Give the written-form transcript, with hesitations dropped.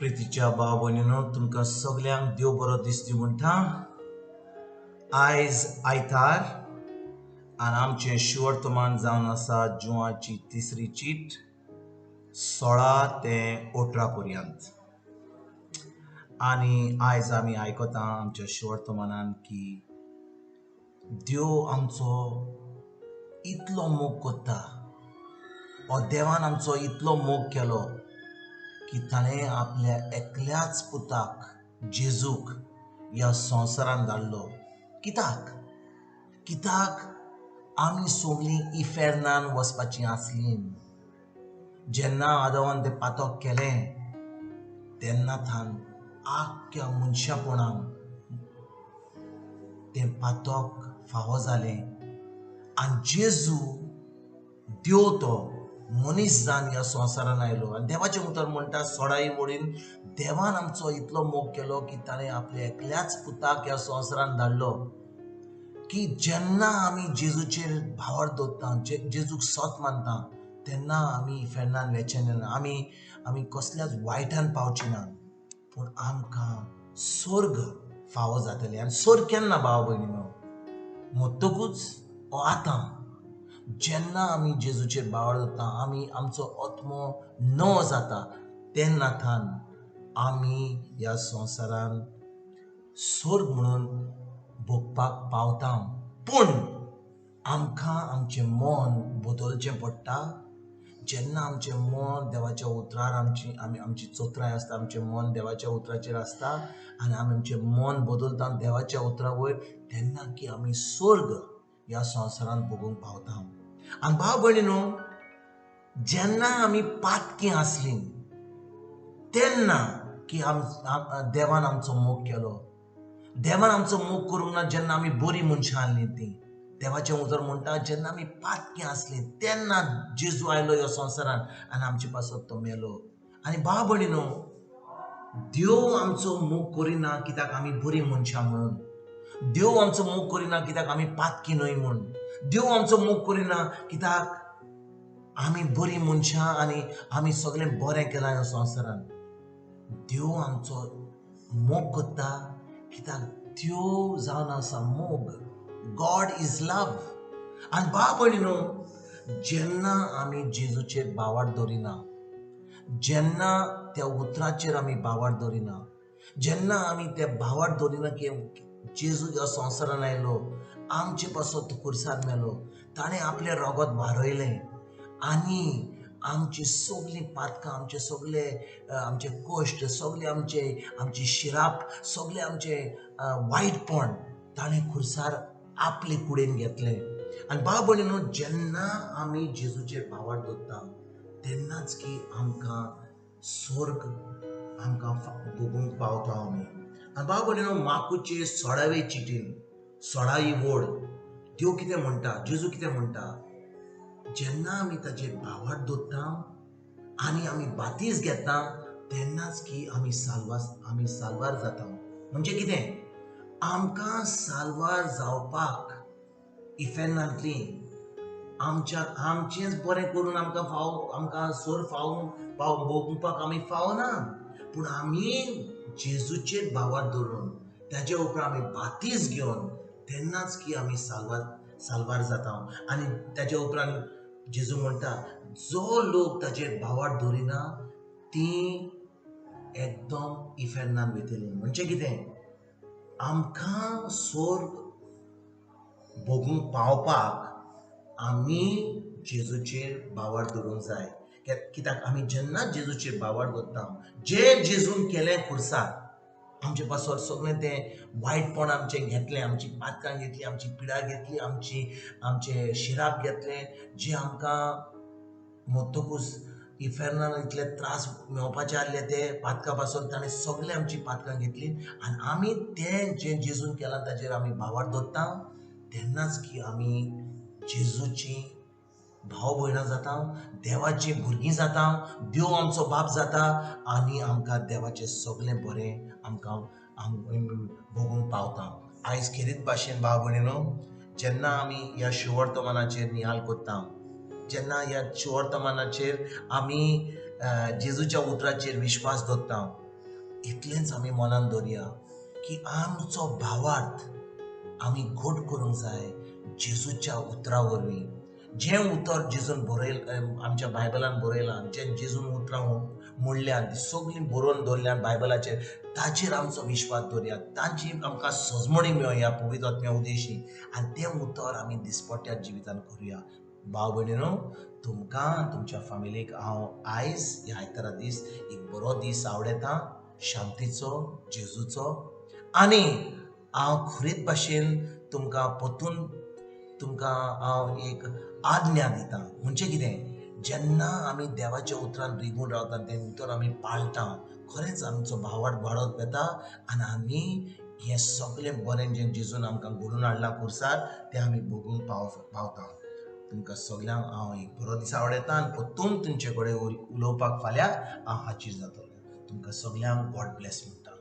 प्रितीच्या भाव भयणीनो, तुमकां सगल्यांक देव बरो दीस दी म्हणटा. आयज आयतार आनी आमचें शिवर्तमान जावन आसा जुवाची तिसरी चीट 16 ते 18 पर्यंत. आनी आयज आमी आयकता आमच्या शिवर्तमानान की देव आमचो इतलो मोग करता, हो देवान आमचो इतलो मोग केलो की ताणें आपल्या एकल्याच पुताक जेजूक ह्या संवसारान धाडलो. कित्याक? कित्याक आमी सगळीं इफेर्नान वचपाचीं आसलीं. जेन्ना आदवान तें पातक केलें तेन्ना थान आख्ख्या मनशापणान तें पातक फावो जालें आनी जेजू देव तो मनीस जावन ह्या संवसारान आयलो. आनी देवाचें उतर म्हणटा 16 वडीन देवान आमचो इतलो मोग केलो की ताणें आपल्या एकल्याच पुताक ह्या संवसारान धाडलो की जेन्ना आमी जेजूचेर भावार्थ दवरता, जेजूक सत मानता, तेन्ना आमी इफेर्नान वेचे ना, आमी कसल्याच वायटान पावची ना, पूण आमकां स्वर्ग फावो जातलें. आनी स्वर्ग केन्ना भाव भयणीनो? मरतकूच ओ आतां जेन्ना आमी जेजूचेर भावार्थ दवरता, आमी आमचो आत्मो नवो जाता, तेन्ना थान आमी ह्या संवसारान स्वर्ग म्हणून भोगपाक पावता. पूण आमकां आमचें मन बदलचें पडटा. जेन्ना आमचें मन देवाच्या उतरार आमची चतुराय आसता, आमचें मन देवाच्या उतराचेर आसता आनी आमी आमचें मन बदलता देवाच्या उतरा वयर, तेन्ना की आमी स्वर्ग ह्या संवसारांत भोगूंक पावता. आनी भाव भयणीनो, जेन्ना आमी पातकी आसलीं तेन्ना की देवान आमचो मोग केलो. देवान आमचो मोग करूंक ना जेन्ना आमी बरीं मनशां आसलीं तीं. देवाचें उतर म्हणटा जेन्ना आमी पातकी आसलीं तेन्ना जेजू आयलो ह्या संवसारांत आनी आमचे पासत तो मेलो. आनी भाव भयणीनो, देव आमचो मोग करिना कित्याक आमी बरीं मनशां म्हणून. देव आमचो मोग करिना कित्याक आमी पातकी न्हय म्हूण. देव आमचो मोग करिना कित्याक आमी बरीं मनशां आनी आमी सगळें बरें केलां ह्या संवसारांत. देव आमचो मोग करता कित्याक देव जावन आसा मोग. God is love. आनी भाव भयणीनो, जेन्ना आमी जेजूचेर भावार्थ दवरिना, जेन्ना त्या उतराचेर आमी भावार्थ दवरिना, जेन्ना आमी त्या भावार्थ दवरिना की जेजू ह्या संवसारान आयलो, आमचे पासत तो खुर्सार मेलो, ताणें आपलें रगत वारयलें आनी आमची सगळीं पातकां, आमचे सगळे आमचे कश्ट, सगळे आमची शिराप, सगळे आमचे वायटपण ताणें खुर्सार आपले कुडेन घेतलें. आनी भाव भयणीनो, जेन्ना आमी जेजूचेर भावार्थ दवरता तेन्नाच की आमकां स्वर्ग आमकां भोगूंक पावता आमी. आनी भाव भयणीनो, मार्कुचे 16वे चिटीन 16 वड देव कितें म्हणटा, जेजू कितें म्हणटा, जेन्ना आमी ताचेर भावार्थ दवरता आनी आमी बातीस घेता तेन्नाच की आमी साल्वार जाता. म्हणजे कितें? आमकां साल्वार जावपाक इफेर्नांतली आमचेंच बरें करून आमकां फाव, आमकां सोर फाव भोगपाक आमी फावना, पूण आमी जेजूचेर भावार्थ दवरून ताजे उपरांत आमी बातीस घेवन तेन्नाच की आमी साल्वार जाता. आनी ताजे उपरांत जेजू म्हणटा जो लोक ताचेर भावार्थ दवरिना ती एकदम इफेर्नान वयतली. म्हणजे कितें? आमकां स्वर्ग भोगूंक पावपाक आमी जेजूचेर भावार्थ दवरूंक जाय. कित्याक आमी जेन्ना जेजूचेर भावार्थ दवरता, जें जेजून केलें खुर्सार आमचे पासत सगळें तें वायटपण आमचें घेतलें, आमची पातकां घेतली, आमची पिडा घेतली, आमचें शिराप घेतलें, जें आमकां मरतकूच इफेर्नान इतले त्रास मेळपाचे आसले ते पातकां पासून ताणें सगळें आमची पातकां घेतली. आनी आमी तें जें जेजून केलां ताचेर आमी भावार्थ दवरता तेन्नाच की आमी जेजूची भाव भयणां जाता, देवाचीं भुरगीं जाता, देव आमचो बाप जाता आनी आमकां देवाचें सगळें बरें आमकां भोगूंक पावता. आयज खेरीत भाशेन भाव भयणीनो, जेन्ना आमी ह्या शिवर्तमानाचेर निहाल करता, जेन्ना ह्या शिवर्तमानाचेर आमी जेजूच्या उतराचेर विश्वास दवरता, इतलेंच आमी मनान दवरया की आमचो भावार्थ आमी घट करूंक जाय जेजूच्या उतरा वरवीं. जें उतर जेजून बरयल आमच्या बायबलान बरयलां, जें जेजून उतरां म्हणल्यान ती सगळीं बरोवन दवरल्यान बायबलाचेर, ताचेर आमचो विश्वास दवरया, तांची आमकां सजमणी मेळया पवित्र आत्म्या उदेशी, आनी तें उतर आमी दिसपट्ट्या जिवितान करुया. भाव भयणीनो, तुमकां तुमच्या फामिलीक हांव आयज ह्या आयतारा दीस एक बरो दीस आवडयता, शांतीचो, जेजूचो. आनी हांव खरीत भाशेन तुमकां परतून तुमकां हांव एक आज्ञा दिता. म्हणजे कितें, जेन्ना आमी देवाच्या उतरान रिगून रावता, तें उतर आमी पाळटा, खरेंच आमचो भावार्थ वाडत वता आनी आमी हें सगळें बरें जें जेजून आमकां घडोवन हाडलां खुर्सार तें आमी भोगूंक पावता. तुमकां सगल्यांक हांव एक बरो दीस आवडयता आनी परतून तुमचे कडेन उलोवपाक फाल्यां हांव हाजीर जातलो. तुमकां सगल्यांक गॉड ब्लेस म्हणटा.